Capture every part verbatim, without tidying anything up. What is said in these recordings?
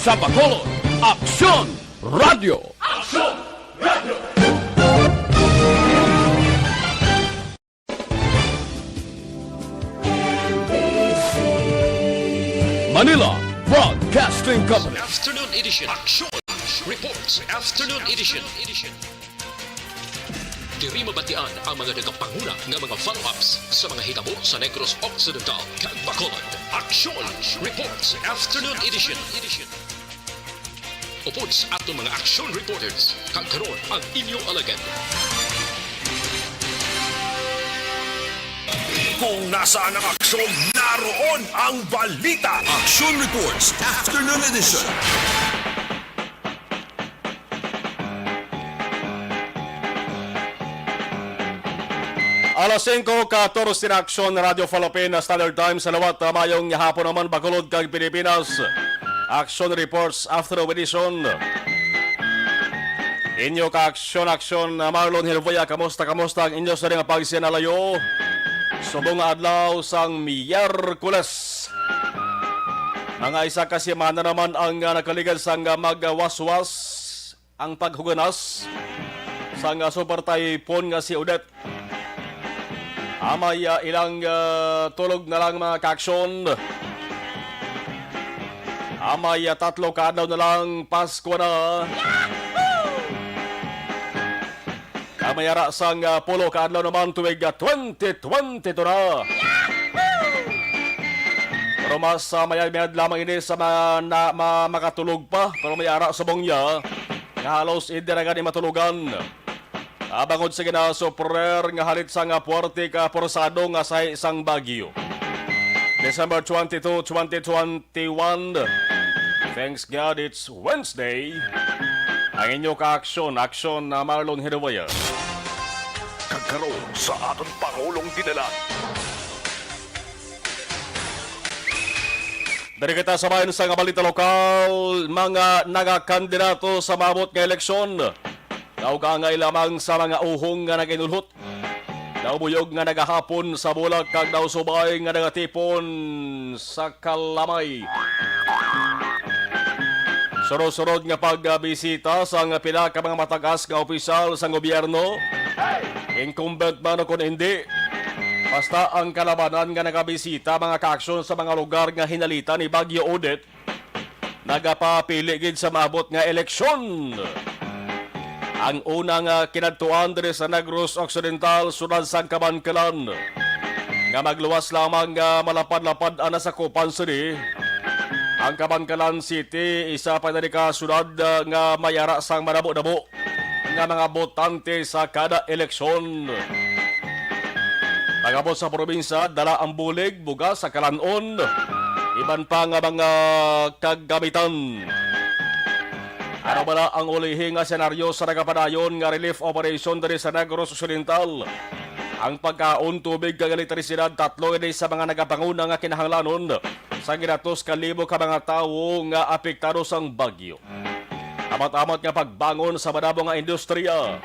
Sa Bacolod, Aksyon Radio. Manila Broadcasting Company. Afternoon edition. Action Reports. Afternoon edition. Diri mabatian ang mga nagapanguna nga mga follow-ups sa mga hitabo sa Negros Occidental kag Bacolod. Action Reports. Afternoon edition. Upod sa aton mga action reporters, kag karon ang inyo alagad. Kung nasaan ang aksyon, naroon ang balita. Action Reports, Afternoon Edition. Alas singko katorse na, Aksyon Radio Philippine Standard Time sa liwat. Ah, mayong hapon naman, Bacolod kag Pilipinas. Action Reports Afternoon Edition. Inyo ka Aksyon, Aksyon, ah, Marlon Hilvoya, kamusta, kamusta ang inyo sa nga pagsinalayo? Subong nga adlaw sang Miyerkules. Mga isa ka semana naman ang, ah, nakaligad sang, ah, magwaswas ang paghuganas sang, ah, super typhoon nga si Odette. Amay, ah, ilang, ah, tulog na lang, mga kaaksyon. Amay, ah, tatlo ka adlaw na lang, Pasko na. Amay ara sang, ah, pulo ka adlaw naman, tuig, ah, twenty twenty-two na. Pero mas, ah, mayad-mayad lamang ini sa mga na, ma, makatulog pa. Pero may ara subong niya nga halos hindi na gani matulogan. Ah, bangod sa ginasuprer nga halit sang puwerte ka porsado nga sahi sang bagyo. December twenty-two, twenty twenty-one. Thanks God it's Wednesday. Ang inyo ka-aksyon, aksyon na Marlon Hiruwaya. Kag karon sa aton Pangulong Dinalan. Dari kita sa bayan sa nga balita lokal, mga nagakandidato sa maabot nga eleksyon. Naugangay lamang sa mga uhong nga nagainulhot. Naubuyog nga nagahapon sa bulak kag nausubay nga nagatipon sa kalamay. Surod-surod nga pagbisita sa nga pila ka mga matagas nga opisyal sa gobyerno, incumbent man o kon hindi, basta ang kalabanan nga nagabisita, mga kaaksyon, sa mga lugar nga hinalitan ni Bagyo Odette, nagapapili gid sa maabot nga eleksyon. Ang una nga kinadtuan diri sa Negros Occidental, siyudad sang Kabankalan, nga magluwas lamang nga malapad-lapad ang nasakupan sini. Ang Kabankalan City, isa pa ini ka siyudad, ah, nga may ara sang madamo-damo nga mga botante sa kada eleksyon. Pag-abot sa probinsya, dala ang bulig, bugas, sa kalan-on, iban pa nga mga kagamitan. Ano bala ang ulihi nga senaryo sa nagapadayon nga relief operation diri sa Negros Occidental? Ang pagkaon, tubig, kag elektrisidad, tatlo ini sa mga nagapanguna nga kinahanglanon sa ginatos ka libo ka mga tawo nga apektado sang bagyo. Amat-amat nga pagbangon sa madamo nga industriya.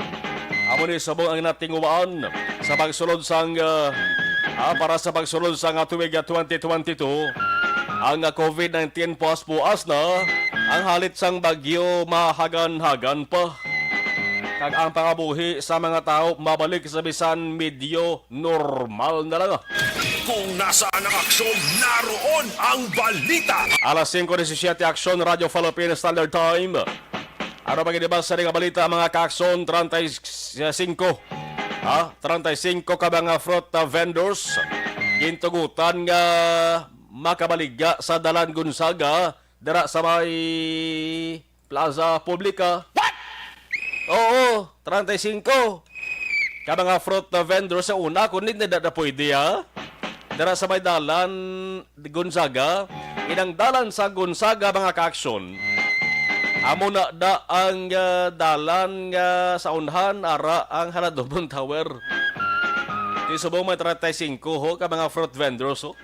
Amo ni subong ang natinguhaan sa pagsulod sang, ah, ah, para sa pagsulod sang, ah, tuig, ah, twenty twenty-two. Ang, ah, COVID nineteen puas-puas na, ang halit sang bagyo mahagan-hagan pa. Kag ang pangabuhi sa mga tawo mabalik sa bisan medyo normal na lang. Kung nasaan ang aksyon, naroon ang balita. Alas singko disisiyete, Aksyon Radio Philippine Standard Time. Ano ba gid ba sa nga balita, mga kaaksyon? Treinta y cinco. Ha? Treinta y cinco ka mga fruit, ah, vendors gintugutan nga makabaligya sa Dalan Gonzaga dira sa may Plaza Publica. What? Oo, treinta y cinco ka mga fruit na vendor sa una, kung hindi na, na pwede, ha? Dira sa may dalan Gonzaga, inang dalan sa Gonzaga, mga kaaksyon. Amo na da ang, ah, dalan nga sa unhan, ara ang Haladobon Tower. Di subong may treinta y cinco ho ka mga fruit vendors, ho.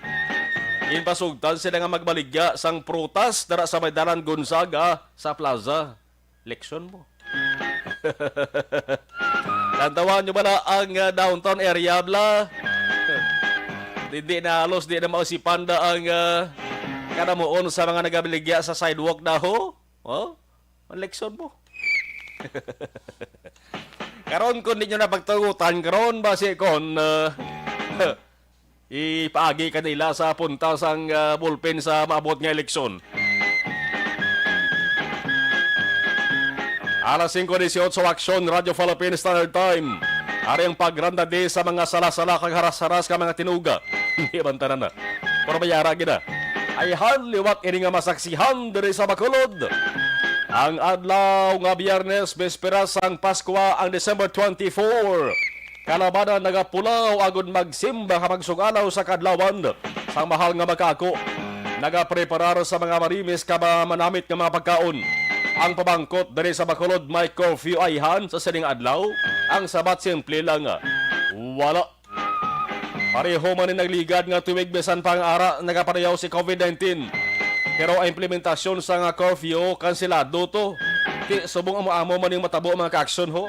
Ginpasugtan sila nga magbaligya sang prutas dira sa may dalan Gonzaga sa plaza. Leksyon mo. Tantawan nyo bala ang, ah, downtown area, bla? Hindi na halos, di na mausipan da ang, ah, Kadamuon sa mga nagabaligya sa sidewalk daw, oh? Manlekson mo. Karon, kung di nyo na pagtugutan, karon, basi kon, ah, ipaagi kanila sa punta sang, ah, ballpen sa maabot nga eleksyon. Alas singko dieciocho, Aksyon, Radyo Philippine Standard Time. Ari ang pagrandadi sa mga sala-sala kag haras-haras ka mga tinuga. Hindi man tanan na. Pero may ara gid na. Ayhan liwat ini nga masaksihan diri sa Bacolod. Ang adlaw nga Biyernes, bespera sang Paskwa, ang December twenty-four. Kalabanan nagapulaw agud magsimba ka magsugalaw sa kadlawan sang mahal nga magkaako. Nagapreparar sa mga marimis ka ma-, manamit nga mga pagkaon. Ang pamangkot diri sa Bacolod, may curfew ayhan sa sining adlaw? Ang sabat simple lang, wala. Pareho man ni nagligad nga tuig, bisan pa ang ara nagaparehaw si covid nineteen. Pero ang implementasyon sa nga curfew, kansilado to. Ti subong amo-amo man ning matabo, mga ka-aksyon, ho.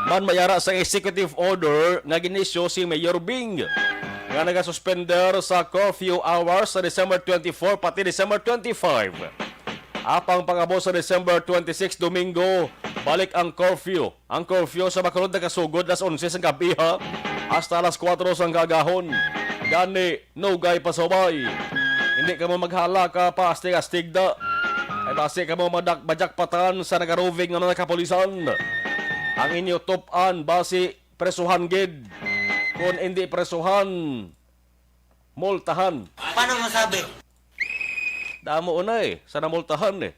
Man mayara sa executive order nga ginisyo si Mayor Bing, nga nagasuspender sa curfew hours sa December twenty-four pati December twenty-five. Apang pag-abot sa December twenty-six, Domingo, balik ang curfew. Ang curfew sa Bacolod nakasugod alas onse sang gab-i, ha, hasta alas kuwatro sang kaagahon. Gani, nugay pasaway. Hindi kamo maghala ka paastig-astig da. Ay basi kamo madak-, majakpatan sa nagaroving nga mga kapulisan. Ang inyo tup-an basi presuhan gid. Kung hindi presuhan, multahan. Paano masabi? Damo na eh, sa namultahan eh.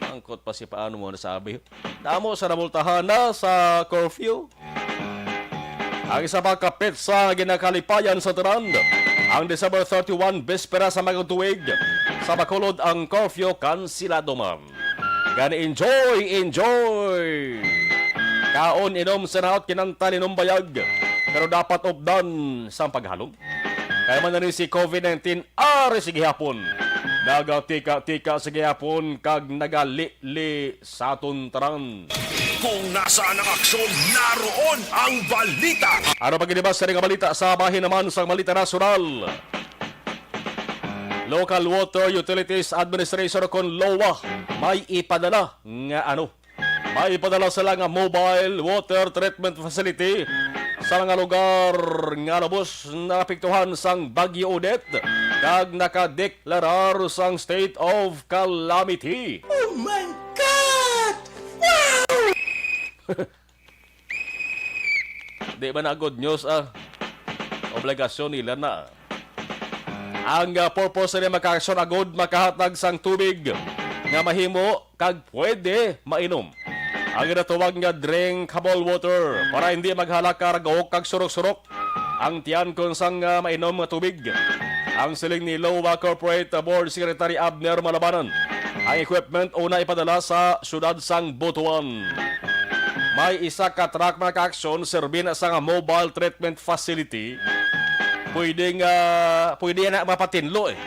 Angkot pa si paano mo nasabi. Damo sa namultahan na sa curfew. Ang isa pa ka petsa nga ginakalipayan sa tanan, ang December thirty-one, bespera sa Bagong Tuig. Sa Bacolod, ang curfew kansilado man. Gani, enjoy, enjoy! Kaon, inom, sanaot, kinanta, inom, bayag. Pero dapat updan sang paghalong. Kay man na ni si covid nineteen, ari sa gihapon. Nagatika-tika sa gihapon kag nagalili sa aton tanan. Kung nasaan ang aksyon, naroon ang balita. Ano pa gid ba sa nga balita sa bahin naman sang balita nasyonal? Local Water Utilities Administration kon lowa may ipadala nga ano? May ipadala sila nga mobile water treatment facility sa mga lugar nga lubos naapektuhan sang Bagyo Odette kag nakadeklarar sang state of calamity. Oh my God! Wow! Di ba na good news, ah? Obligasyon nila na. Ang, ah, purpose ni mga aksyon agod makahatag sang tubig nga mahimo kag pwede mainom. Ang ginatawag nga drinkable water para hindi maghalak ka ragawok kag surok-surok ang tiyan kon sang, ah, mainom nga tubig. Ang siling ni lowa Corporate Board Secretary Abner Malabanan, ang equipment una ipadala sa siyudad sang Butuan. May isa ka truck, mga ka-aksyon, serbi na sa nga mobile treatment facility. Pwede nga, pwede na mapatinlo eh.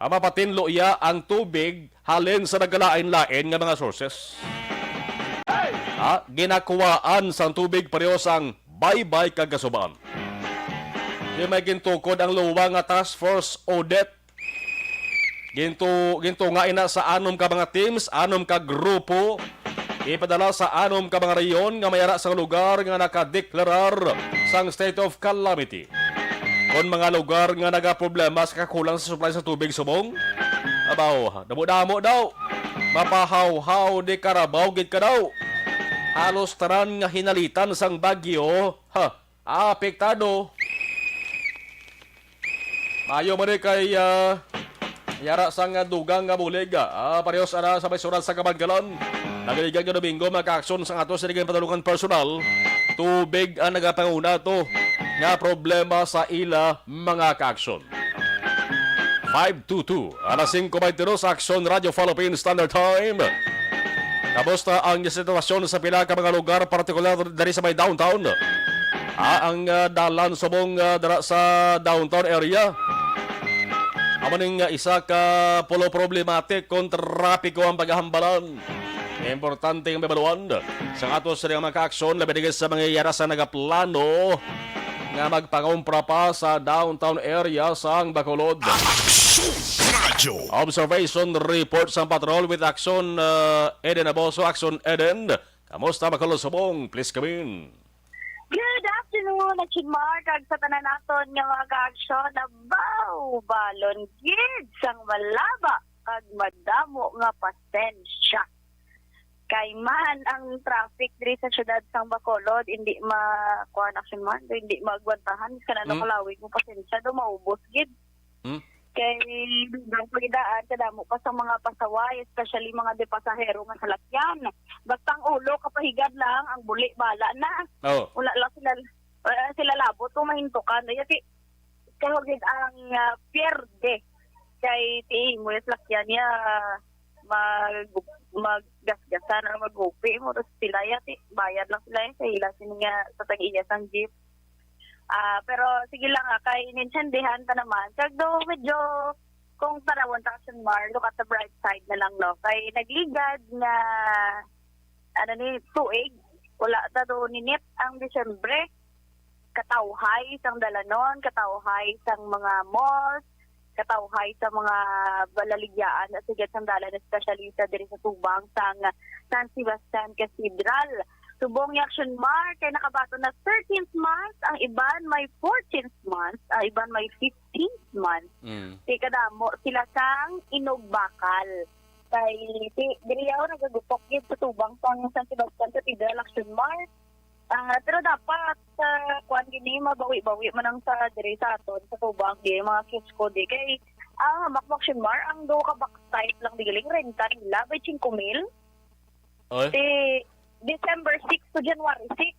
Ang mapatinlo iya ang tubig halin sa nagkalain-lain nga mga sources. Ha? Ginakuwaan sang tubig pareho sang baybay kag kasubaan. Di may gintukod ang luwa nga Task Force Odette. Gintu-, gintunga ina sa anom ka mga teams, anom ka grupo, ipadala sa anom ka mga rehiyon nga may ara sang lugar nga nakadeklarar sang state of calamity. Kon mga lugar nga nagaproblema sa kakulang sa supply sa tubig subong, abaw, damo-damo daw. Mapahawhaw di karabaw gid ka daw. Halos tanan nga hinalitan sang bagyo, ha, apektado. Maayo man ni kay, ah, yara sang dugang nga bulig, ah, parehos ana sa may siyudad sa Kabankalan. Nagaligan nga Domingo, mga kaaksyon sang ato sa Ligang Padulungan Personal, tubig ang nagapanguna to nga problema sa ila mga kaaksyon. Five two two, alas singko baynte dos, Aksyon Radyo Philippine Standard Time. Kamusta ang sitwasyon sa pila ka mga lugar, partikular diri sa may downtown? Ah, ang, ah, dalan subong, ah, dira sa downtown area. Amo ning, ah, isa ka pulo problematic kung trapiko ang paghahambalan. Importante nga mabaluan sa ato sa mga kaaksyon, labi na gid sa mga yara sa nagaplano nga magpangumpra pa sa downtown area sang Bacolod. Action Radio. Observation report sang patrol with Action, uh, Eden Aboso. Action Eden, kamusta, Bacolod Subong? Please come in. Good afternoon, Action Mark, kag sa tanan naton nga mga ka-aksyon. Abaw, balon gid sang malaba kag madamo nga pasensya. Kay man ang traffic diri sa siyudad sang Bacolod, hindi ma-, kuwan, Action Mark, hindi maagwantahan. Kanang Mm. kalawig mo, pasensya, do maubos gid. Mm. Kay dugang pagidaan, kadamo pa sa mga pasaway, especially mga de pasahero nga salakyan. Basta ang ulo kapahigad lang, ang buli bala na. Oh. Wala lang sila, wala lang sila labot kung mahintukan. Kaya ti, kahugid ang, ah, pierde. Kay ti mo yung salakyan niya, mag, maggasgasan or magupi mo. Tapos sila ya, ti, bayad lang sila yung sa ila. Sino nga sa tag-iya sang jeep. Ah, pero sige lang, ah, kay inintindihan ta naman. Kag do medyo, kung tanawon ta, Action Mar, look at the bright side na lang, no? Kay nagligad nga, ano ni, tuig, wala ta do ninit ang Disyembre. Katawhay sang dalanon, katawhay sang mga malls, katawhay sa mga balaligyaan sa sigad sang dalan, especially sa diri sa tubang sang San Sebastian Cathedral. Subong ni Action Mar, kay nakabaton na thirteenth month, ang iban may fourteenth month, ang iban may fifteenth month. Mm. Kay kadamo sila sang inog bakal. Kay ti, diri yaw nagagutok gid sa tubang sang San Sebastian Cathedral, Action Mar. Ah, pero dapat sa kuan gini, mabawi-bawi man ang sa diri sa aton sa tubang di mga kisko di kay ang hamak mo, Action Mar, ang do ka backside lang digaling renta nila by cinco mil. Oy. Ti December six to January six,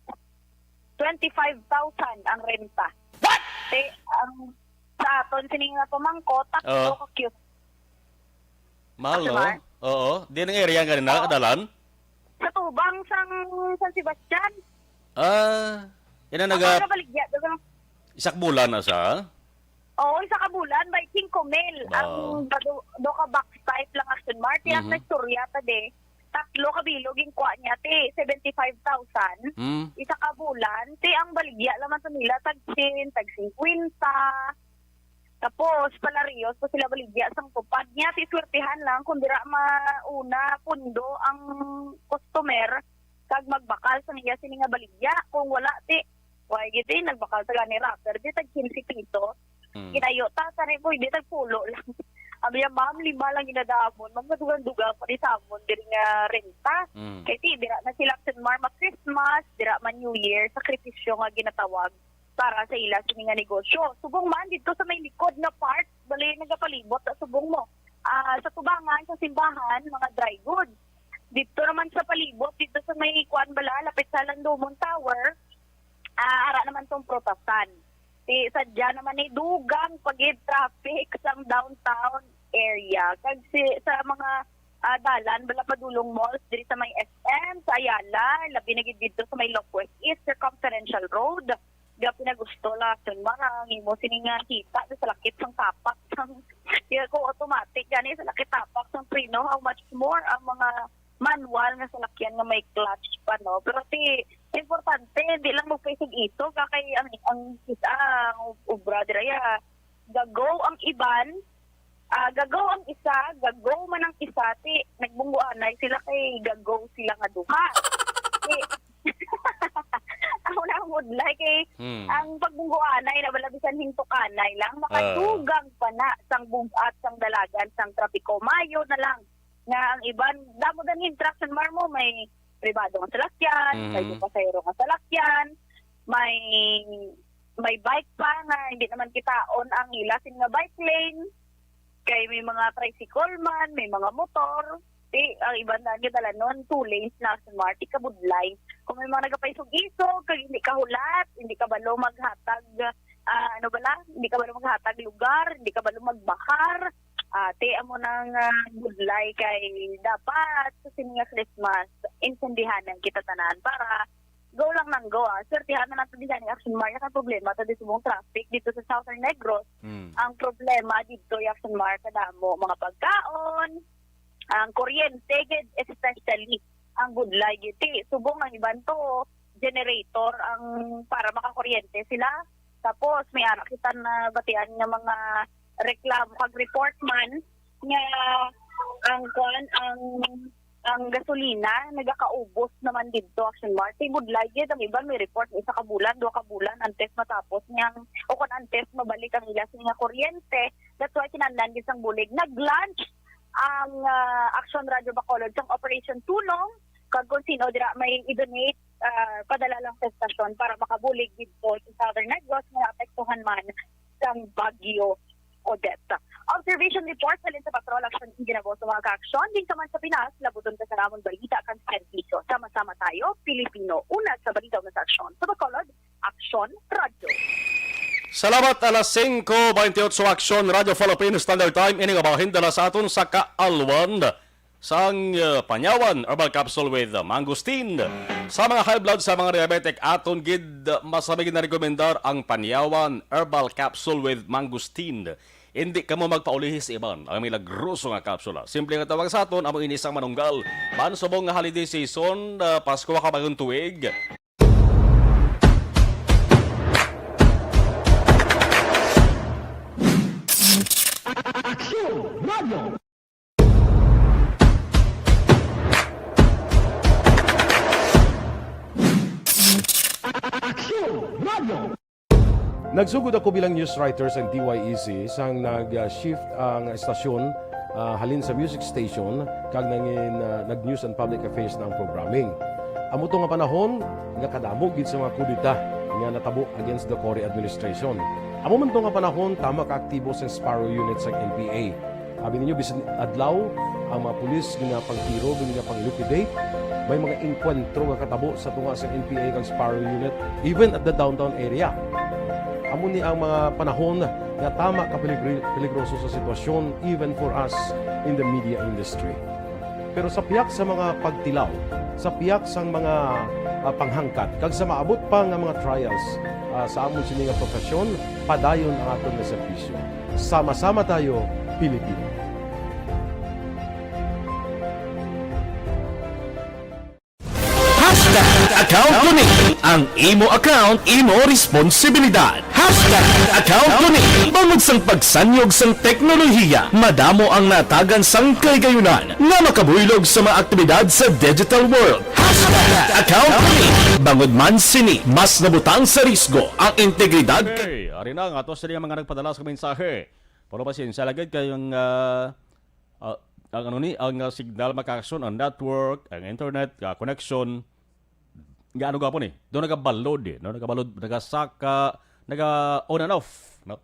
twenty-five thousand ang renta. What? Ti ang sa aton sini nga pamangko, tatlo Oo. ka cute. Mahal, Action no? Mar? Oo. Di nang area nga rin Oo. nakadalan? Sa tubang sang San Sebastian. Ah, yan ang Ang naga- mga baligya, dagang Isak bulan na sa? Oo, isa ka bulan, by cinco mil. Wow. Ang do, do ka box type lang, Action Mar. Ti ang Mhm. naistorya ta de, tatlo ka bilog yung kuha niya, ti seventy-five thousand. Mm. Isa ka bulan, ti ang baligya naman sa nila, tag cien, tag singkwenta. Tapos, palariyos pa sila baligya sang tupad niya. Ti swertihan lang kung dira mauna pundo ang customer kag magbakal sa niya sini nga baligya. Kung wala, ti, why gid, ti, nagbakal sa gani wrapper, di tag quince piso. Mm. Ginayo ta, sa ni, pwede tag pulo lang. Abi niya, ma'am, lima lang ginadamon. Ma'am, madugang-dugang pa ni samon diri nga renta. Mm. Kay ti, dira na sila Action Mar mag-Christmas, dira man New Year, sakripisyo nga ginatawag para sa ila sini nga negosyo. Subong man dito sa may likod nga part, bali nagapalibot sa subong mo. Ah, sa tubangan sa simbahan, mga dry goods. Dito naman sa palibot, dito sa may kuan bala, lapit sa Landumon Tower, ah, ara naman tong prutasan. Ti sadya naman ni dugang pagid traffic sang downtown area. Kag si, sa mga, ah, dalan, bala padulong malls, diri sa may S M, sa Ayala, labi na gid dito sa may Loc West East, Circumferential Road. Grabe na gusto lang, Action Mar, ang imo sini nga kita sa lakip sang tapak sang, kaya ko automatic gani sa lakip tapak sang preno, how much more ang mga manual nga salakyan nga may clutch pa, no? Pero ti, importante, hindi lang magpaisog-isog, ah, kay ang, ang isa, ang obra dira, ya, gagaw ang iban, ah, gagaw ang isa, gagaw man ang isa, ti, nagbungguanay sila kay gagaw sila nga duha. Ti, ako na ang budlay kay Hmm. ang pagbungguanay na wala bisan hintukanay lang, Ah. makadugang pa na sang bugat sang dalagan sang trapiko. Mayo na lang nga ang iban, damo din interaction, Mar, mo, may pribado nga salakyan, may Mhm. pasahero nga salakyan, may, may bike pa nga hindi naman kitaon ang ila sin nga bike lane, kay may mga tricycle man, may mga motor, ti, ang iban na nga dalanon, two lanes na, Action Mar, ti kabudlay. Kung may mga nagapaisog-isog, kag hindi ka hulat, hindi ka balo maghatag, ah, ano bala, hindi ka balo maghatag lugar, hindi ka balo magbakar, ah, ti, amo nang, ah, budlay kay dapat sa sini nga Christmas, intindihanan kita tanan para go lang nang go, ah. Swertihan na nato diha ni Action Mar, ang problema ta di subong traffic dito sa Southern Negros. Hmm. Ang problema dito, Action Mar, kadamo, mga pagkaon, ang kuryente, gid, especially ang budlay, gid. Ti, subong ang iban to, generator ang para makakuryente sila. Tapos may ara kita nabatian nga mga reklamo kag report man nga ang kuan, ang, ang gasolina nagakaubos naman didto, Action Mart. Kay budlay gyud ang iban, may report nga isa ka bulan, duha ka bulan antes matapos niyang, o kon antes mabalik ang ila sini nga kuryente. That's why kinahanglan gyud sang bulig. Nag-launch ang, ah, Action Radio Bacolod sang Operation Tulong, kag kung sino dira may i-donate, ah, padala lang sa estasyon para makabulig didto sa Southern Negros nga naapektuhan man sang Bagyo Odette. Observation report halin sa Patrol Action Team, ginabo sa mga kaaksyon. Din ka man sa Pinas, labuton ka sa namon balita kag serbisyo. Sama-sama tayo, Pilipino. Una sa balita, una sa aksyon. Sa Bacolod, Aksyon Radyo. Salamat, alas singko baynte otso, Aksyon Radyo Philippine Standard Time. Ini nga bahin dala sa aton sa kaalwan sang, uh, Panyawan Herbal Capsule with Mangosteen. Sa mga high blood, sa mga diabetic, aton gid, uh, masabi gid na rekomendar ang Panyawan Herbal Capsule with Mangosteen. Hindi kamo magpaulihi sa iban ang milagroso nga kapsula. Simple nga tawag sa aton, amo ini sang manunggal. Man subong nga holiday season, uh, Pasko, Kabagong Tuig. Action Radio. Nagsugod ako bilang news writer sa D Y E C sang nag-shift ang estasyon, ah, halin sa music station kag nangin, ah, nag-news and public affairs na ang programming. Amo to nga panahon nga kadamo gid sa mga kudeta nga natabo against the Cory administration. Amo man to nga panahon tama ka aktibo sa Sparrow Unit sa N P A. Abi ninyo, bisan adlaw, ang mga pulis ginapangtiro, ginapang-liquidate. May mga engkwentro nga katabo sa tunga sa N P A kag Sparrow Unit, even at the downtown area. Amo ni ang mga panahon nga tama ka peligri-, peligroso sa sitwasyon, even for us in the media industry. Pero sa pihak sa mga pagtilaw, sa pihak sang mga, ah, panghangkat, kag sa maabot pa nga mga trials, ah, sa amon sini nga profesyon, padayon ang aton nga serbisyo. Sama-sama tayo, Pilipino. Hashtag account ko ni. Ang imo account, imo responsibilidad. Hashtag account ko ni. Bangod sang pagsanyog sang teknolohiya, madamo ang natagan sang kahigayunan nga makabuylog sa mga aktibidad sa digital world. Hashtag account ko ni. Bangod man sini, mas nabutang sa risgo ang integridad. Okay, ari na ang ato sa mga nagpadala sa mensahe. Pero pasensya lagi kay ang, ah, ah, ang ano ni, ang, ah, signal, mga kaaksyon, ang network, ang internet, ah, connection. Nga ano gapon eh? Doon nagabalod eh, no? Nagabalod, nagasaka, naga on and off, no?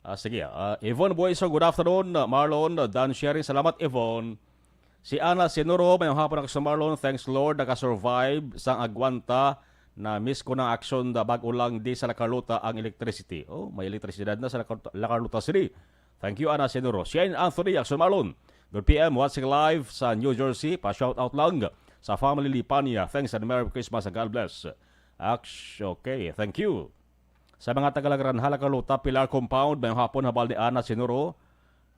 Ah, sige, ah, Yvonne Buesa, good afternoon. Ah, Marlon, ah, Dan Sherry, salamat, Yvonne. Si Ana Sinuro, mayong hapon, Aksyon Marlon. Thanks, Lord, naka-survive sang agwanta. Na-miss ko na, Aksyon, da bag-o lang di sa La Carlota ang electricity. Oh, may elektrisidad na sa La Carlota, La Carlota City. Thank you, Ana Sinuro. Shane Anthony, Aksyon Marlon. Good P M, watching live sa New Jersey. Pa-shout out lang sa family Lipania. Thanks and Merry Christmas and God bless. Aks-, okay, thank you. Sa mga taga Lagranjal, La Carlota, Pilar Compound, mayong hapon, habal ni Ana Sinuro.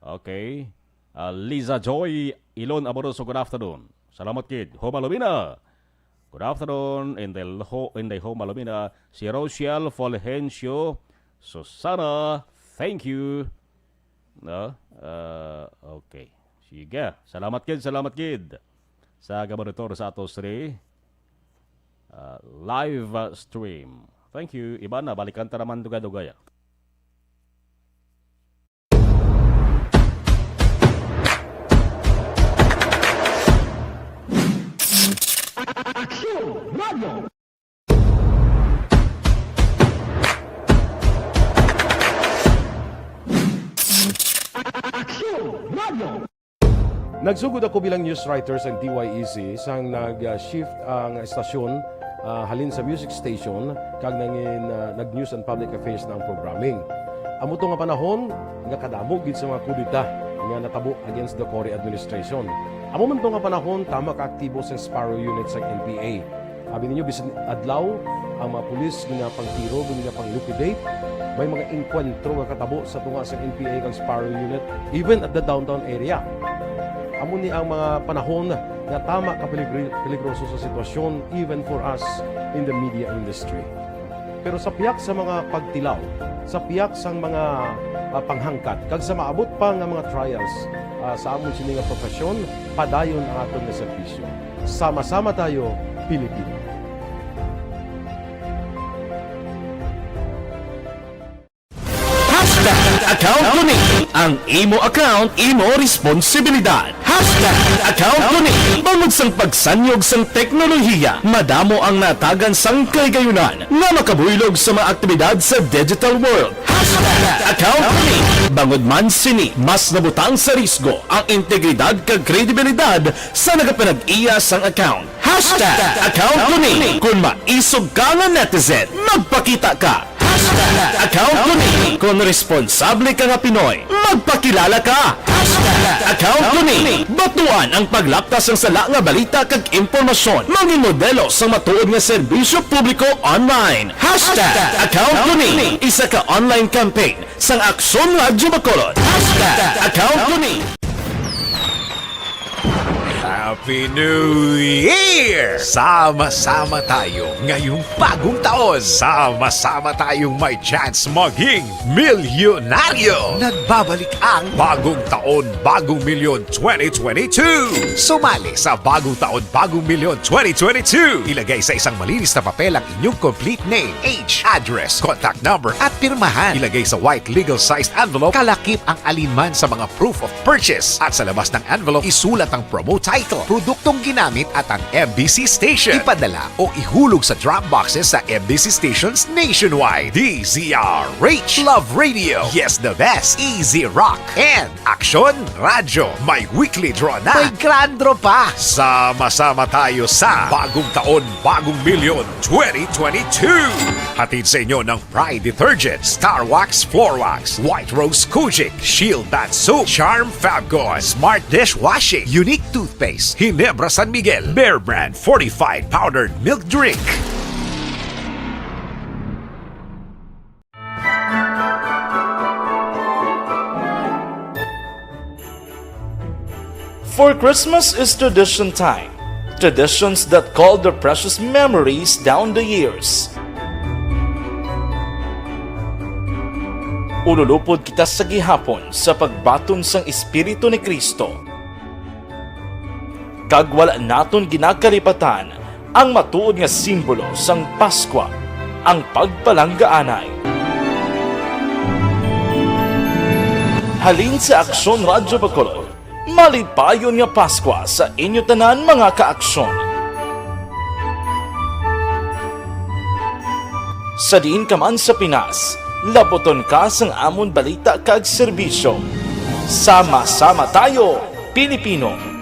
Okay. Ah, Liza Joy Ilon Amoroso, good afternoon. Salamat gid. Homa Lumina. Good afternoon, Inday Ho-, Inday Homa Lumina. Si Rochelle Fulgencio Susana, thank you. No? Ah, okay. Sige. Salamat gid, salamat gid sa gabanitor sa ato sri, ah, live, ah, stream. Thank you. Iba na, balikan ta naman dugay-dugay, ah. Aksyon Radio. Aksyon Radio. Nagsugod ako bilang news writer sa D Y E C sang nag-shift ang estasyon, ah, halin sa music station kag nangin, ah, nag-news and public affairs na ang programming. Amo to nga panahon nga kadamo gid sa mga kudeta nga natabo against the Cory administration. Amo man to nga panahon tama ka aktibo sa Sparrow Unit sa N P A. Abi ninyo, bisan adlaw, ang mga pulis ginapangtiro, ginapang-liquidate. May mga engkwentro nga katabo sa tunga sa N P A kag Sparrow Unit, even at the downtown area. Amo ni ang mga panahon nga tama ka peligri-, peligroso sa sitwasyon, even for us in the media industry. Pero sa pihak sa mga pagtilaw, sa pihak sang mga, ah, panghangkat, kag sa maabot pa nga mga trials, ah, sa amon sini nga profesyon, padayon ang aton nga serbisyo. Sama-sama tayo, Pilipino. Hashtag account ko ni. Ang imo account, imo responsibilidad. Hashtag account ko ni. Bangod sang pagsanyog sang teknolohiya, madamo ang natagan sang kahigayunan nga makabuylog sa mga aktibidad sa digital world. Hashtag account ko ni. Bangod man sini, mas nabutang sa risgo ang integridad kag kredibilidad sa nagapanag-iya sang account. Hashtag account ko ni. Kung maisog ka nga netizen, magpakita ka. Hashtag account ko ni. Kung responsable ka nga Pinoy, magpakilala ka. Hashtag account ko ni. Batuan ang paglaptas sang sala nga balita kag impormasyon. Mangin modelo sang matuod nga serbisyo publiko online. Hashtag account ko ni. Isa ka online campaign sang Aksyon Radyo Bacolod. Hashtag account ko ni. Happy New Year! Sama-sama tayo ngayong bagong taon. Sama-sama tayong may chance maging milyonaryo. Nagbabalik ang Bagong Taon, Bagong Milyon twenty twenty-two. Sumali sa Bagong Taon, Bagong Milyon twenty twenty-two. Ilagay sa isang malinis na papel ang inyong complete name, age, address, contact number, at pirmahan. Ilagay sa white legal-sized envelope, kalakip ang alinman sa mga proof of purchase. At sa labas ng envelope, isulat ang promo title, produktong ginamit, at ang M B C station. Ipadala o ihulog sa drop boxes sa M B C stations nationwide. D Z R H, Love Radio, Yes the Best, Easy Rock, and Aksyon Radyo, may weekly draw na. May grand draw pa. Sama-sama tayo sa Bagong Taon, Bagong Milyon twenty twenty-two. Hatid sa inyo ng Pride Detergent, Star Wax Floor Wax, White Rose Kojic, Shield Bath Soap, Charm Fabcon, Smart Dishwashing, Unique Toothpaste, Ginebra San Miguel, Bear Brand Fortified Powdered Milk Drink. For Christmas is tradition time. Traditions that call their precious memories down the years. Ululupod kita sa gihapon sa pagbaton sang Espiritu ni Cristo. Kag wala naton ginakalipatan ang matuod nga simbolo sang Paskwa, ang pagpalanggaanay. Halin sa Aksyon Radyo Bacolod, malipayon nga Paskwa sa inyo tanan, mga ka-Aksyon. Sa diin ka man sa Pinas, labuton ka sang amon balita kag serbisyo. Sama-sama tayo, Pilipino!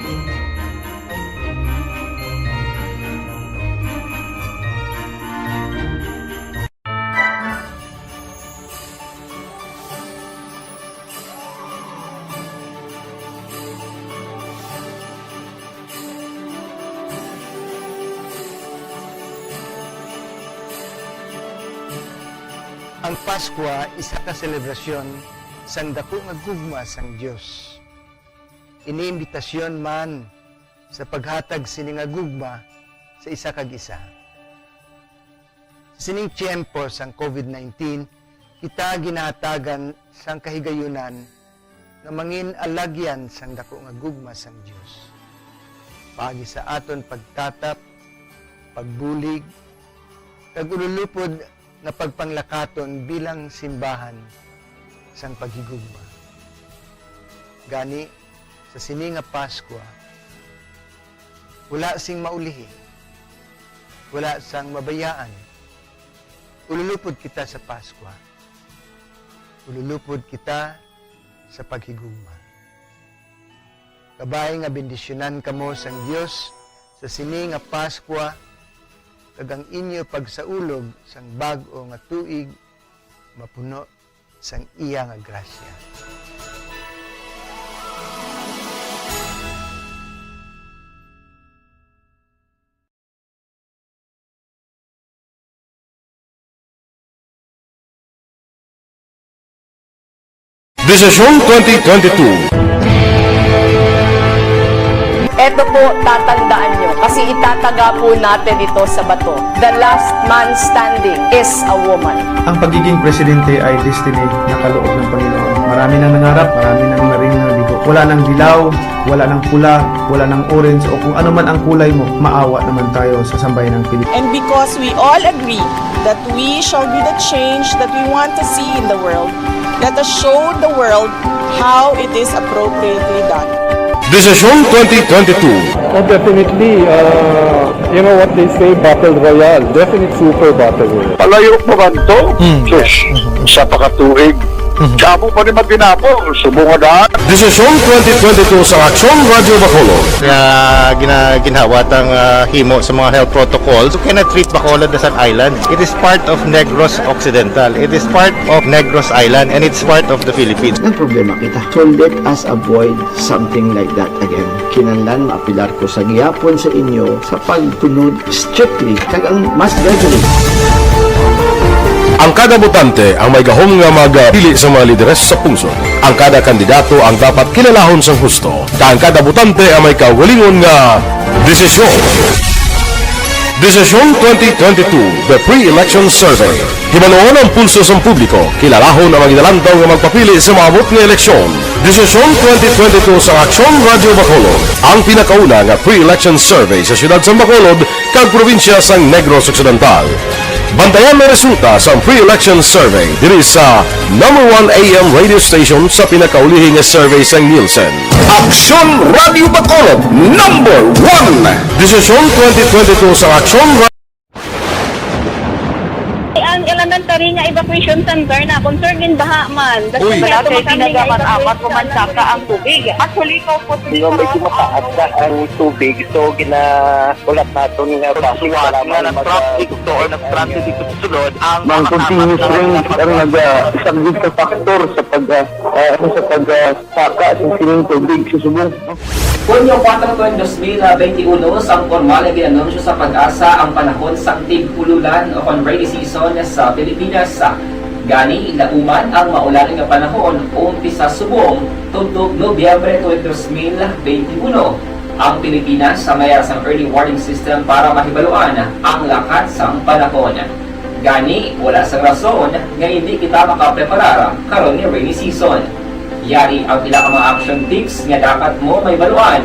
Ang Paskwa isa ka selebrasyon sang daku nga gugma sang Dios. Ini imbitasyon man sa paghatag sini nga gugma sa isa kag isa. Sa sining tiyempo sang COVID nineteen, kita ginahatagan sang kahigayunan nga mangin alagyan sang daku nga gugma sang Dios, paagi sa aton pagtatap, pagbulig, kag ululupod nga pagpanglakaton bilang simbahan sang paghigugma. Gani, sa sini nga Paskwa, wala sing maulihi, wala sang mabayaan. Ululupod kita sa Paskwa. Ululupod kita sa paghigugma. Kabay nga bendisyonan kamo sang Dios sa sini nga Paskwa, kag ang inyo pagsaulog sang bag-o nga tuig mapuno sang iya nga grasya. Desisyon twenty twenty-two. Eto po, tatandaan nyo, Kasi itataga po natin ito sa bato. The last man standing is a woman. Ang pagiging presidente ay destiny na kaloob ng Panginoon. Marami nang nangarap, marami nang naring nabigo. Wala nang dilaw, wala nang pula, wala nang orange, o kung ano man ang kulay mo, maawa naman tayo sa sambayan ng Pilipinas. And because we all agree that we shall be the change that we want to see in the world, let us show the world how it is appropriately done. Desisyon twenty twenty-two. Oh, definitely, uh, you know what they say, battle royale. Definite super battle royale. Palayo pa man to? Mm. Sus, isa pa ka tuig. Mhm. Damo pa ni magdinapo, subong nga daan. Desisyon twenty twenty-two sa Aksyon Radyo Bacolod. Nga gina-, ginhawat ang, ah, himo sa mga health protocols. You cannot treat Bacolod as an island. It is part of Negros Occidental. It is part of Negros Island, and it's part of the Philippines. Ang problema kita. So let us avoid something like that again. Kinahanglan maapilar ko sa gihapon sa inyo sa pagtunod strictly kag ang mas gradually. Ang kada botante ang may gahom nga magpili sa mga lideres sa pungsod. Ang kada kandidato ang dapat kilalahon sang husto, kag ang kada botante ang may kaugalingon nga desisyon. Desisyon twenty twenty-two, The Pre-Election Survey. Hibaluon ang pulso sang publiko, kilalahon ang mga ginalantaw nga magpapili sa maabot nga eleksyon. Desisyon twenty twenty-two sa Aksyon Radyo Bacolod, ang pinakauna nga pre-election survey sa siyudad sang Bacolod kag probinsya sang Negros Occidental. Bantayan ang resulta sang pre-election survey diri sa number one A M radio station sa pinakaulihi nga survey sang Nielsen. Aksyon Radyo Bacolod, number one. Desisyon twenty twenty-two sa Aksyon Ra- Ang elementary nga evacuation center na concern gin baha man. Uy. Wala kay tinaga man amat ko man saka ang tubig. Actually, ko po. Medyo mataas na ang tubig, so ginaulat naton nga bus para nga mag- nag-traffic to or nag-transit dito sa sulod ang mga continuous rains ang nag-, ah, isang big factor sa pag, ah, ah, ano, sa pag, ah, saka sa sining tubig sa subong. Hunyo kuwatro tuig dos mil benti uno, sang pormal nga gin-anunsyo sa PAGASA ang panahon sang tig-ululan o kon rainy season sa Pilipinas. Gani, lauman ang maulan nga panahon umpisa subong tubtob Nobyembre tuig dos mil benti uno. Ang Pilipinas sa mayara sang early warning system para mahibaluan ang lakat sang panahon. Gani, wala sang rason nga indi kita makapreparar karon nga rainy season. Yari ang pila ka mga action tips nga dapat mo mahibaluan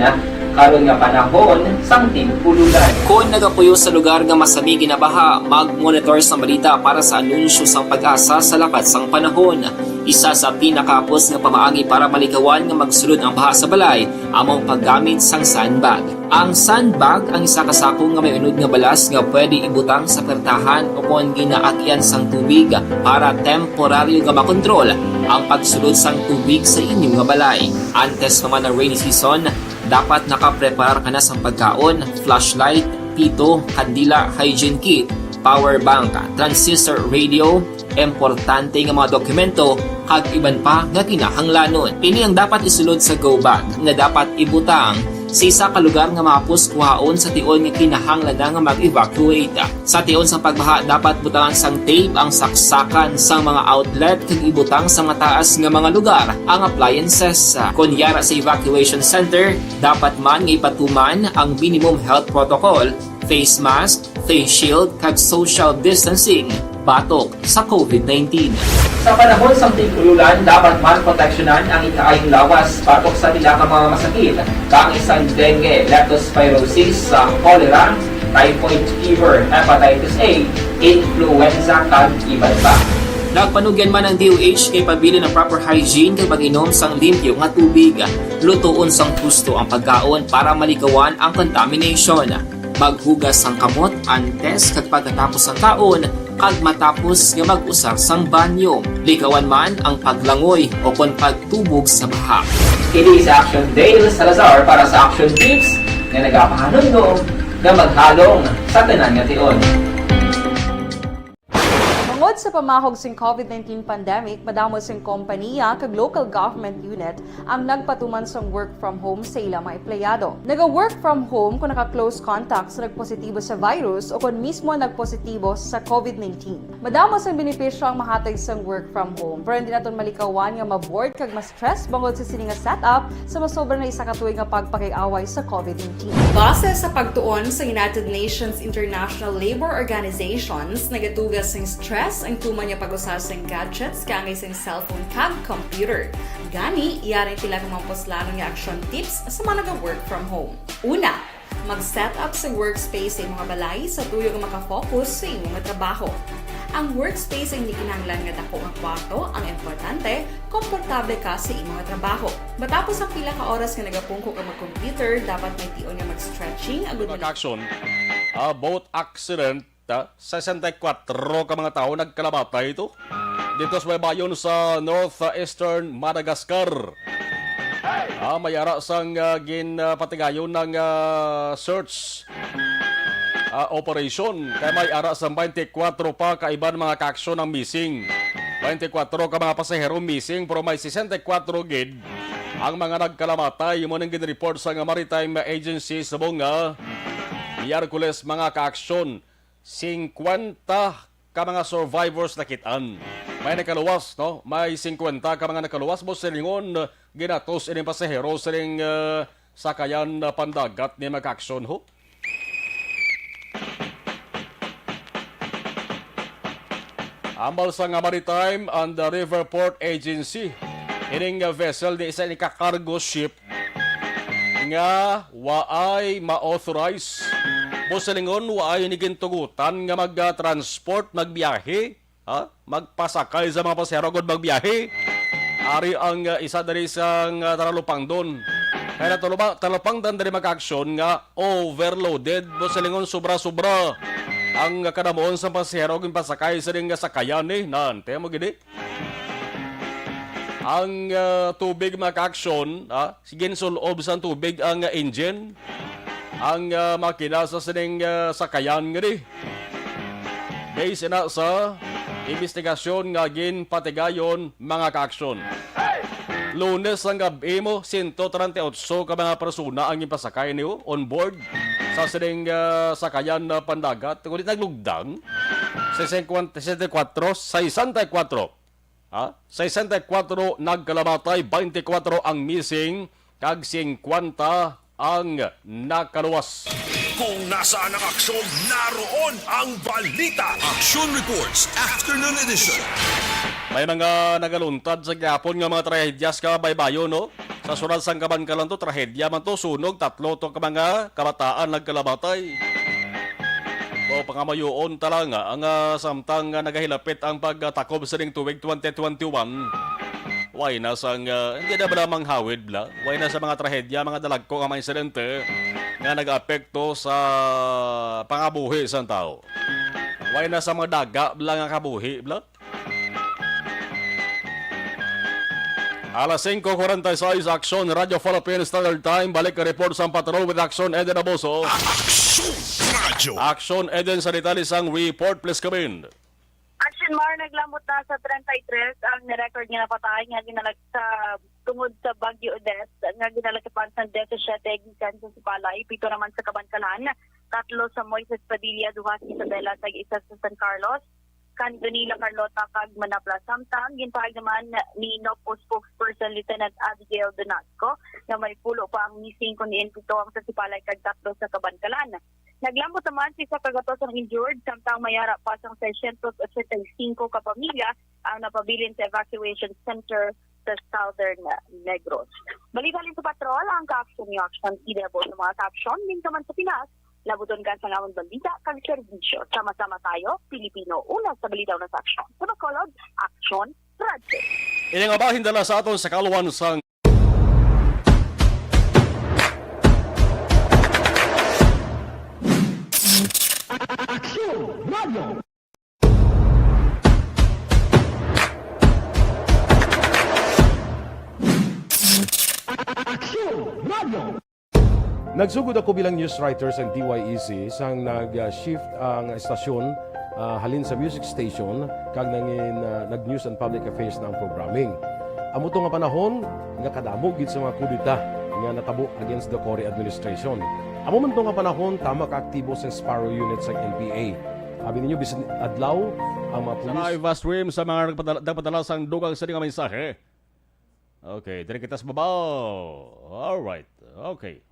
karon nga panahon sang tig-ululan. Kon nagapuyo sa lugar nga masami ginabaha, mag-monitor sang balita para sa anunsyo sang PAGASA sa lakat sang panahon. Isa sa pinakahapos nga pamaagi para malikawan nga magsulod ang baha sa balay amo ang paggamit sang sandbag. Ang sandbag ang isa ka sako nga may unod nga balas nga pwede ibutang sa pertahan o kon ginaagyan sang tubig para temporaryo nga makontrol ang pagsulod sang tubig sa inyo nga balay. Antes pa man ang rainy season, dapat nakapreparar ka na sang pagkaon, flashlight, pito, kandila, hygiene kit, power bank, transistor radio, importante nga mga dokumento, kag iban pa nga kinahanglanon. Ini ang dapat isulod sa go bag nga dapat ibutang sa isa ka lugar nga mahapos kuhaon sa tion nga kinahanglan na nga mag-evacuate. Sa tion sang pagbaha, dapat butangan sang tape ang saksakan sang mga outlet kag ibutang sa mataas nga mga lugar ang appliances. Kon yara sa evacuation center, dapat man nga ipatuman ang minimum health protocol, face mask, face shield, kag social distancing batok sa COVID nineteen. Sa panahon sang tig-ululan, dapat man proteksyonan ang ikaayong lawas batok sa pila ka mga masakit, kaangay sang dengue, leptospirosis, sa cholera, typhoid fever, hepatitis A, influenza, kag iban pa. Nagpanugyan man ang D O H nga ipabilin ang proper hygiene kag pag-inom sang limpyo nga tubig. Lutoon sang husto ang pagkaon para malikawan ang contamination. Maghugas sang kamot antes kag pagkatapos sang kaon, kag matapos nga mag-usar sang banyo. Likawan man ang paglangoy o kon pagtubog sa baha. Kini si Action Dale Salazar para sa Action Tips nga nagapahanumdom nga maghalong sa tanan nga tion. Bangod Sa pamahog sing COVID nineteen pandemic, madamo sing kompaniya kag local government unit ang nagpatuman sang work from home sa ila mga empleyado. Naga-work from home kung naka-close contact sa nagpositibo sa virus o kon mismo nagpositibo sa COVID nineteen. Madamo sang benepisyo ang mahatag sang work from home, pero hindi naton malikawan nga ma-bored kag ma-stress bangod sa sini nga setup sa masobra na isa ka tuig nga pagpakig-away sa COVID nineteen. Base sa pagtuon sa United Nations International Labour Organizations, nagatuga sing stress ang tuman nga pag-usa sing gadgets kaangay sing cellphone kag computer. Gani, yari ang pila ka mga puslanon nga action tips sa mga naga-work from home. Una, mag-set up sa workspace sa imong balay sa tuyo nga makafocus sa imong trabaho. Ang workspace ay hindi kinahanglan nga dako nga kwarto, ang importante, komportable ka sa imong trabaho. Matapos ang pila ka oras nga nagapungko ka mag-computer, dapat may tion nga mag-stretching, agud Mga action, ah, boat accident, ah, sesenta y kuwatro ka mga tawo nagkalamatay ito. Dito sa baybayon sa northeastern Madagascar. Ah, may ara sang, ah, gin, ah, patigayon ng, ah, search, ah, operation. Kaya may ara sang twenty-four pa ka iban mga kaaksyon ang missing. Twenty-four ka mga pasahero missing, pero may sesenta y kuwatro gid ang mga nagkalamatay. Imo nang gin-report sa nga Maritime Agency subong nga Miyerkules, mga kaaksyon. Singkwenta ka mga survivors nakit-an. May nakaluwas, no? May singkwenta ka mga nakaluwas, mo silingon, ginatos ining pasahero sining, ah, sakayan na pandagat ni mga kaaksyon, ho. Ambal sa nga Maritime and River Port Agency, ining, ah, vessel ni isa ni ka cargo ship nga waay ma-authorize. Busilingon, waay ni gintugutan nga mag-transport, magbiyahe, ha? Magpasakay sa mga pasahero agud magbiyahe. Ari ang, uh, isa diri sang, uh, talupangdon. Kaya natuluma-, talupangdan diri mga kaaksyon nga overloaded. Busilingon, sobra-sobra ang kadamuon sa pasahero ginpasakay sa ding sakayan, eh. Nan, tiyan mo gini. Ang, ah, tubig, mga kaaksyon, ah, sige, ginsul-ob sang tubig ang, ah, engine, ang, ah, makina sa sining, ah, sakayan nga di. Based na sa investigasyon nga ginpatigayon, mga kaaksyon. Lunes ang gab-i mo, sento treinta y ocho ka mga persona ang ginpasakay niyo on board sa sining, ah, sakayan na pandagat. Ngunit naglugdang sa sesenta y kuwatro, sesenta y kuwatro. Ha? Sesenta y kuwatro nagkalamatay, twenty-four ang missing, kag singkwenta ang nakaluwas. Kung nasaan ang aksyon, naroon ang balita. Action Reports, Afternoon Edition. May mga nagaluntad sa gihapon nga mga trahedya sa kabaybayon, no? Sa syudad sang Kabankalan to, trahedya man to, sunog, tatlo to ka mga kabataan nagkalamatay. O, pangamayoon ta lang, ah, ang, ah, samtang, ah, nagahilapit ang pagtakob sining tuig twenty twenty-one. Way na sang, ah, hindi na bala manghawid bala. Way na sa mga trahedya, mga dalagko nga mga insidente nga nagaapekto sa pangabuhi sang tawo. Way na sa mga daga bala nga kabuhi bala. Alas singko kuwarenta y seis, Aksyon, Radyo Philippine Standard Time. Balik ang report sang patrol with Aksyon Eden Aboso. Aksyon Radyo. Aksyon Eden, sa detalye sang report, please come in. Action Mar, naglambot na sa treinta y tres ang nirecord nga napatay nga ginalag sa tungod sa Bagyo Odette nga ginalakapan sang disisiete gikan sa Sipalay, pito naman sa Kabankalan, tatlo sa Moises Padilla, duha sa Isabela, tag isa sa San Carlos, Cantonila, Carlota, kag Manapla. Samtang ginpahayag naman ni NOPO spokesperson Lieutenant Abigail Donasco nga may pulo pa ang missing, kun diin pito ang sa Sipalay kag tatlo sa Kabankalan. Naglambot naman sa isa ka gatos ang injured, samtang may ara pa sang seiscientos ochenta y cinco ka pamilya ang napabilin sa evacuation center sa Southern Negros. Balita halin sa patrol, ang kaaksyon niyo, Aksyon Eden Aboso. Mga kaaksyon, minsan man sa Pinas, labuton ka sa amon balita kag serbisyo. Sama-sama tayo, Pilipino, una sa balita, una sa aksyon. Sa Bacolod, Aksyon Radyo. Ini nga bahin dala sa aton sa kaluwan sang Aksyon Radyo. Aksyon Radyo. Nagsugod ako bilang news writer sa D Y E C sang nag-shift ang estasyon ah, halin sa music station kag nangin, ah, nag-news and public affairs na ang programming. Amo to nga panahon nga kadamo gid sa mga kudeta nga natabo against the Cory administration. Amo man to nga panahon, tama ka aktibo sang Sparrow Unit sang N P A. Abi ninyo, bisan adlaw ang mga Sa pulis. Live stream sa mga nagpadala, nagpadala sang dugang sa nga mensahe. Okay, diri kita sa babaw. All right. Okay.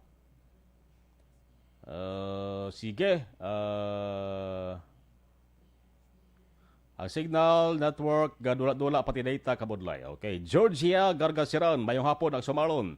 Uh, sige. Uh, ang signal network, gadula-dula pati data kabudlay. Okay. Georgia Gargasiran, mayong hapon, Aksyon Marlon.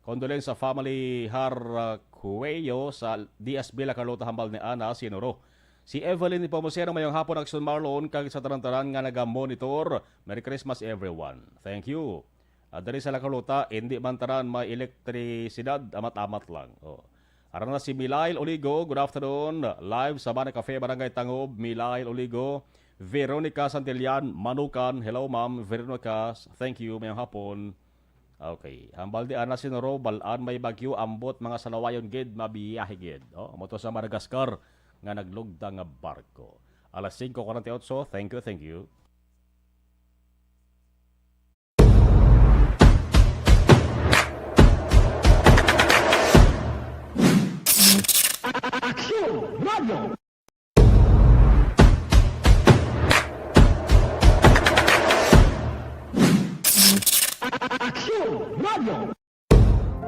Condolence sa family, Har, uh, Cuello sa D S B La Carlota, hambal ni Ana Sinuro. Si Evelyn Nepomuceno, mayong hapon, Aksyon Marlon, kag sa tanan-tanan nga naga-monitor. Merry Christmas, everyone. Thank you. Ah, diri sa La Carlota, hindi man tanan may elektrisidad, amat-amat lang. Oh. Ara na si Milail Oligo, good afternoon. Live sa Mana Cafe, Barangay Tangob, Milail Oligo. Veronica Santillan, Manukan, hello, ma'am. Veronica, thank you, mayong hapon. Okay. Hambal ni Ana Sinuro, bal-an may bagyo, ambot mga salawayon gid, mabiyahe gid. Oh, amo to sa Madagascar nga naglugda nga barko. Alas singko kuwarenta y otso, thank you, thank you. Aksyon Radio. Aksyon Radio.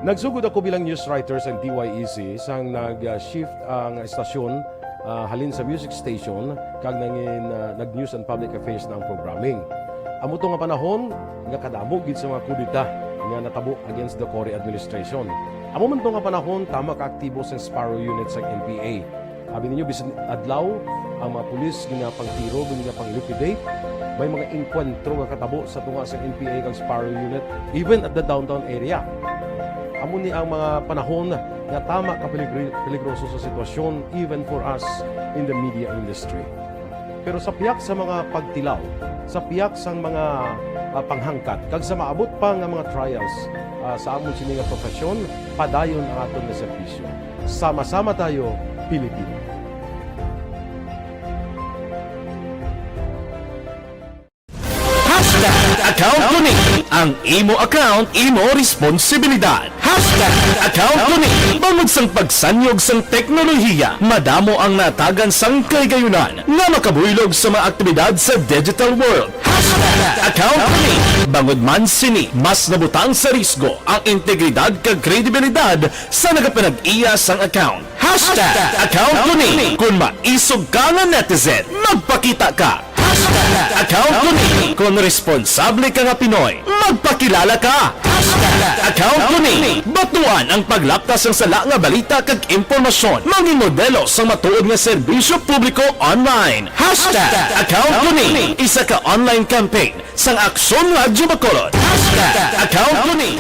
Nagsugod ako bilang news writer sa D Y E C sang nag-shift ang estasyon, ah, halin sa music station kag nangin, ah, nag-news and public affairs na ang programming. Amo to nga panahon nga kadamo gid sa mga kudeta nga natabo against the Cory administration. Amo man to nga panahon, tama ka aktibo sang Sparrow Unit sang N P A. Abi ninyo, bisan adlaw, ang mga pulis ginapangtiro, ginapang-liquidate. May mga engkwentro nga katabo sa tunga sa N P A kag Sparrow Unit, even at the downtown area. Amo ni ang mga panahon nga tama ka peligri-, peligroso sa sitwasyon, even for us in the media industry. Pero sa pihak sa mga pagtilaw, sa pihak sang mga, ah, panghangkat, kag sa maabot pa nga mga trials, ah, sa amon sini nga profesyon, padayon ang aton nga serbisyo. Sama-sama tayo, Pilipino. Hashtag account ko ni. Ang imo account, imo responsibilidad. Hashtag account ko ni. Bangod sang pagsanyog sang teknolohiya, madamo ang natagan sang kahigayunan nga makabuylog sa mga aktibidad sa digital world. Hashtag account ko ni. Bangod man sini, mas nabutang sa risgo ang integridad kag kredibilidad sa nagapanag-iya sang account. Hashtag account ko ni. Kung maisog ka nga netizen, magpakita ka. Hashtag account ko ni. Kung responsable ka nga Pinoy, magpakilala ka. Hashtag account ko ni. Batuan ang paglapta sang sala nga balita kag impormasyon. Maging modelo sang matuod nga serbisyo publiko online. Hashtag account ko ni. Isa ka online campaign sang Aksyon Radyo Bacolod. Hashtag account ko ni.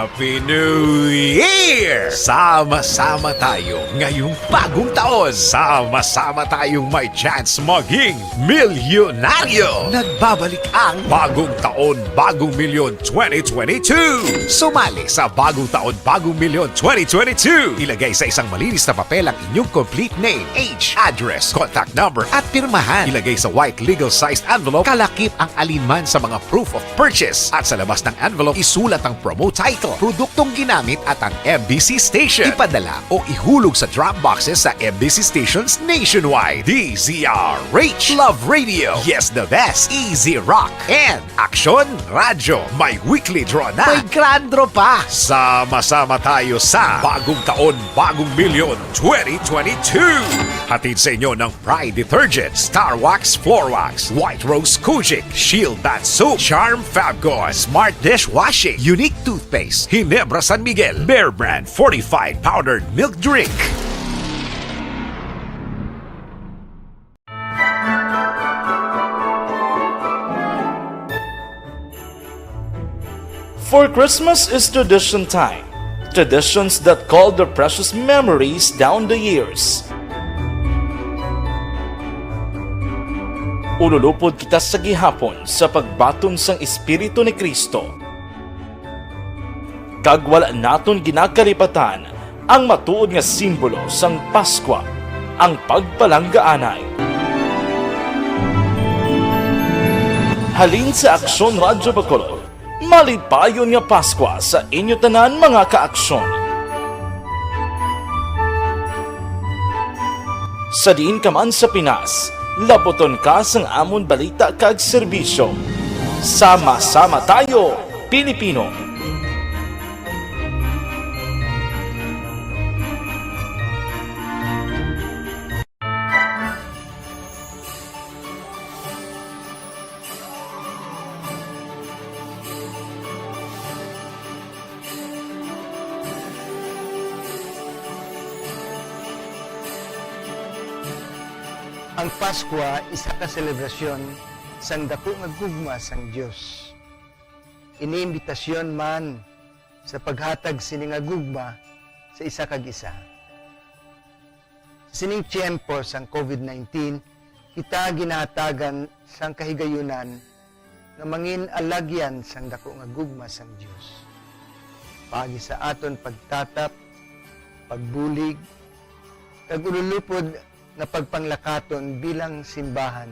Happy New Year! Sama-sama tayo ngayong bagong taon. Sama-sama tayong may chance maging milyonaryo. Nagbabalik ang Bagong Taon, Bagong Milyon twenty twenty-two. Sumali sa Bagong Taon, Bagong Milyon twenty twenty-two. Ilagay sa isang malinis na papel ang inyong complete name, age, address, contact number, at pirmahan. Ilagay sa white legal-sized envelope. Kalakip ang alinman sa mga proof of purchase. At sa labas ng envelope, isulat ang promo title, produktong ginamit, at ang M B C station. Ipadala o ihulog sa drop boxes sa M B C stations nationwide. D Z R H, Love Radio, Yes the Best, Easy Rock, and Aksyon Radyo. May weekly draw na. May grand draw pa. Sama-sama tayo sa Bagong Taon, Bagong Milyon twenty twenty-two. Hatid sa inyo ng Pride Detergent, Star Wax, Floor Wax, White Rose Kojic, Shield Bath Soap, Charm Fabcon, Smart Dishwashing, Unique Toothpaste, Ginebra San Miguel, Bear Brand Fortified Powdered Milk Drink. For Christmas is tradition time, traditions that call their precious memories down the years. Ululupod kita sa gihapon sa pagbaton sang Espiritu ni Cristo, kag wala naton ginakalipatan ang matuod nga simbolo sang Paskwa. Ang pagpalanggaanay. Halin sa Aksyon Radyo Bacolod, malipayon nga Paskwa sa inyo tanan, mga kaaksyon. Sa diin ka man sa Pinas, labuton ka sang amon balita kag serbisyo. Sama-sama tayo, Pilipino! Ang Paskwa isa ka selebrasyon sang daku nga gugma sang Dios. Ini imbitasyon man sa paghatag sini nga gugma sa isa kag isa. Sa sining tiyempo sang covid nineteen, kita ginahatagan sang kahigayunan nga mangin alagyan sang daku nga gugma sang Dios. Paagi sa aton pagtatap, pagbulig, kag ululupod nga pagpanglakaton bilang simbahan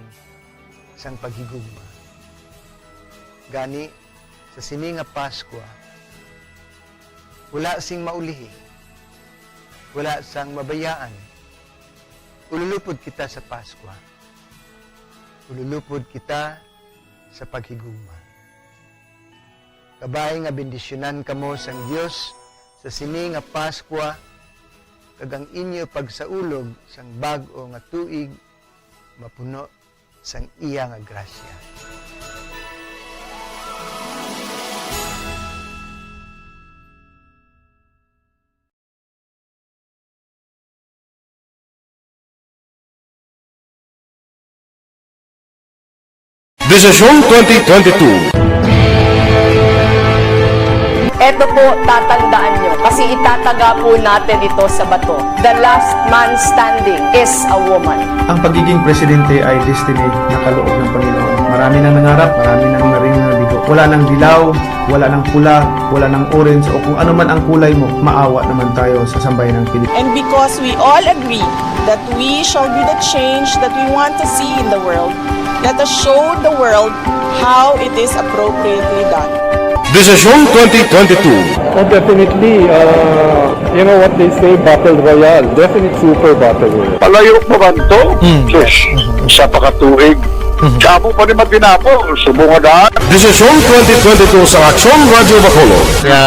sang paghigugma. Gani, sa sini nga Paskwa, wala sing maulihi, wala sang mabayaan. Ululupod kita sa Paskwa. Ululupod kita sa paghigugma. Kabay nga bendisyonan kamo sang Dios sa sini nga Paskwa, kag ang inyo pagsaulog sang bag-o nga tuig mapuno sang iya nga grasya. Desisyon twenty twenty-two. Eto po, tatandaan nyo, kasi itataga po natin ito sa bato. The last man standing is a woman. Ang pagiging presidente ay destiny na kaloob ng Panginoon. Marami nang nangarap, marami nang naring nabigo. Wala nang dilaw, wala nang pula, wala nang orange, o kung ano man ang kulay mo, maawa naman tayo sa sambayan ng Pilipinas. And because we all agree that we shall be the change that we want to see in the world, let us show the world how it is appropriately done. Desisyon twenty twenty-two. Oh, definitely, uh, you know what they say, battle royale. Definitely super battle royale. Palayo pa man to? Hmm. Sus, isa pa ka tuig. Mhm. Sa amo pa ni Matinapol, subong nga daan. Desisyon twenty twenty-two sa Aksyon Radyo Bacolod. Nga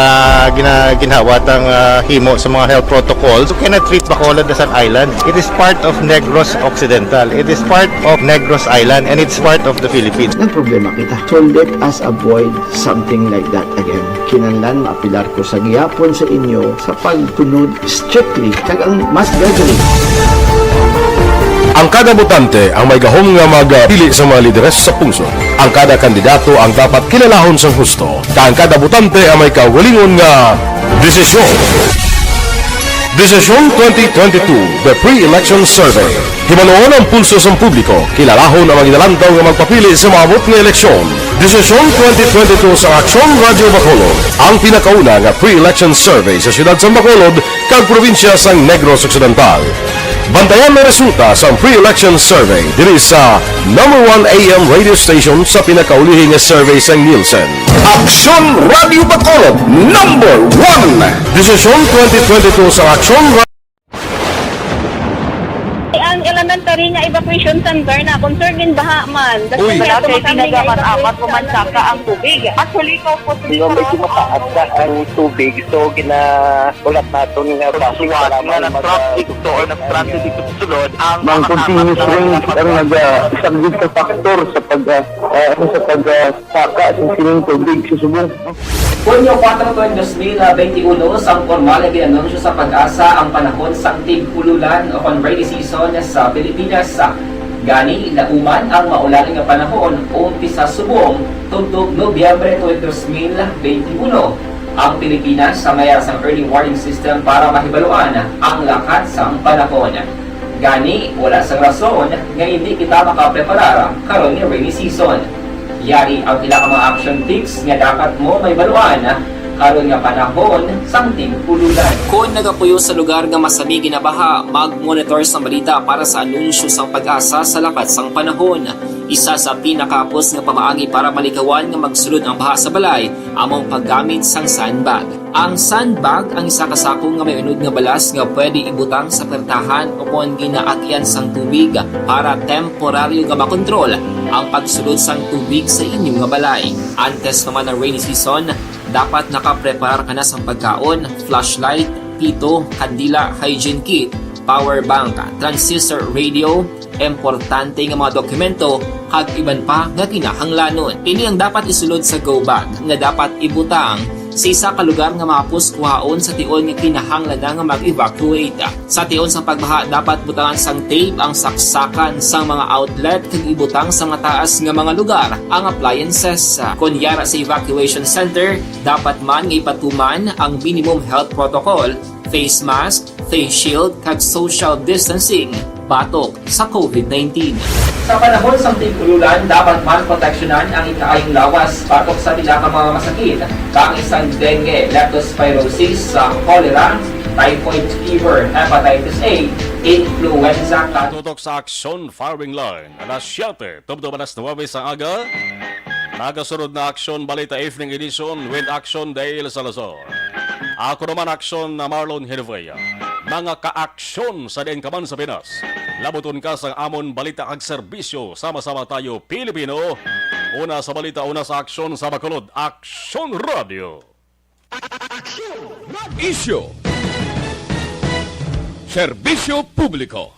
gina-, ginhawa tang, ah, himo sa mga health protocols, you cannot treat Bacolod as an island. It is part of Negros Occidental. It is part of Negros Island, and it's part of the Philippines. Nagproblema kita. So let us avoid something like that again. Kinahanglan maapilar ko sa gihapon sa inyo sa pagsunod strictly kag ang mass gathering. Ang kada botante ang may gahom nga magpili sa mga lideres sa pungsod. Ang kada kandidato ang dapat kilalahon sang husto, kag ang kada botante ang may kaugalingon nga desisyon. Desisyon twenty twenty-two, The Pre-Election Survey. Hibaluon ang pulso sang publiko, kilalahon ang mga ginalantaw nga magpapili sa maabot nga eleksyon. Desisyon twenty twenty-two sa Aksyon Radyo Bacolod, ang pinakauna nga pre-election survey sa siyudad sang Bacolod kag probinsya sang Negros Occidental. Bantayan ang resulta sang pre-election survey diri sa number one A M radio station sa pinakaulihi nga survey sang Nielsen. Aksyon Radyo Bacolod, number one. Desisyon twenty twenty-two sa Aksyon Ra- Ang elementary nga evacuation center na concern din baha man. Uy. Wala kay tinaga man amat ko man saka ang tubig. Actually, ko po. Di ba, medyo mataas na ang tubig, so ginahulat naton nga Suwat nga nag-transit to or nag-transit dito sa sulod ang mga continuous rain ang nag-, ah, isang good factor sa pag, ah, ah, ano, sa pag, ah, saka sa sining tubig sa subong. Hunyo kuwatro, dos mil benti uno, sang pormal nga gin-anunsyo sa PAGASA ang panahon sang tig-ululan o kon rainy season sa Pilipinas. Gani, nahuman ang maulan nga panahon umpisa subong tubtob Nobyembre twenty, dos mil benti uno. Ang Pilipinas may ara sang early warning system para mahibaluan ang lakat sang panahon. Gani, wala sang rason nga indi kita makapreparar karon nga rainy season. Yari ang pila ka mga action tips nga dapat mo mahibaluan Karon nga panahon sang tig-ululan. Kon nagapuyo sa lugar nga masami ginabaha, mag-monitor sang balita para sa anunsyo sang PAGASA sa lakat sang panahon. Isa sa pinakahapos nga pamaagi para malikawan nga magsulod ang baha sa balay amo ang paggamit sang sandbag. Ang sandbag ang isa ka sako nga may unod nga balas nga pwede ibutang sa pertahan o kon ginaagian sang tubig para temporaryo nga makontrol ang pagsulod sang tubig sa inyo nga balay. Antes pa man ang rainy season, dapat nakapreparar ka na sang pagkaon, flashlight, pito, kandila, hygiene kit, power bank, transistor radio, importante nga mga dokumento, kag iban pa nga kinahanglanon. Ini ang dapat isulod sa go bag nga dapat ibutang sa isa ka lugar nga mahapos kuhaon sa tion nga kinahanglan na nga mag-evacuate. Sa tion sang pagbaha, dapat butangan sang tape ang saksakan sang mga outlet kag ibutang sa mataas nga mga lugar ang appliances. Kon yara sa evacuation center, dapat man nga ipatuman ang minimum health protocol, face mask, face shield, kag social distancing batok sa covid nineteen. Sa panahon sang tig-ululan, dapat man proteksyonan ang ikaayong lawas batok sa pila ka mga masakit, kaangay sang dengue, leptospirosis, sa cholera, typhoid fever, hepatitis A, influenza, kag Tutok sa Aksyon Firing Line, alas siyete tubtob alas nuwebe sang aga. Nagasunod na Aksyon Balita Evening Edition with Aksyon Dale Salazar. Ako naman, Aksyon na Marlon Hervea. Mga kaaksyon sa diin ka man sa Pinas, labuton ka sang amon balita kag serbisyo. Sama-sama tayo, Pilipino. Una sa balita, una sa aksyon, sa Bacolod, Aksyon Radio. Isyu. Serbisyo publiko.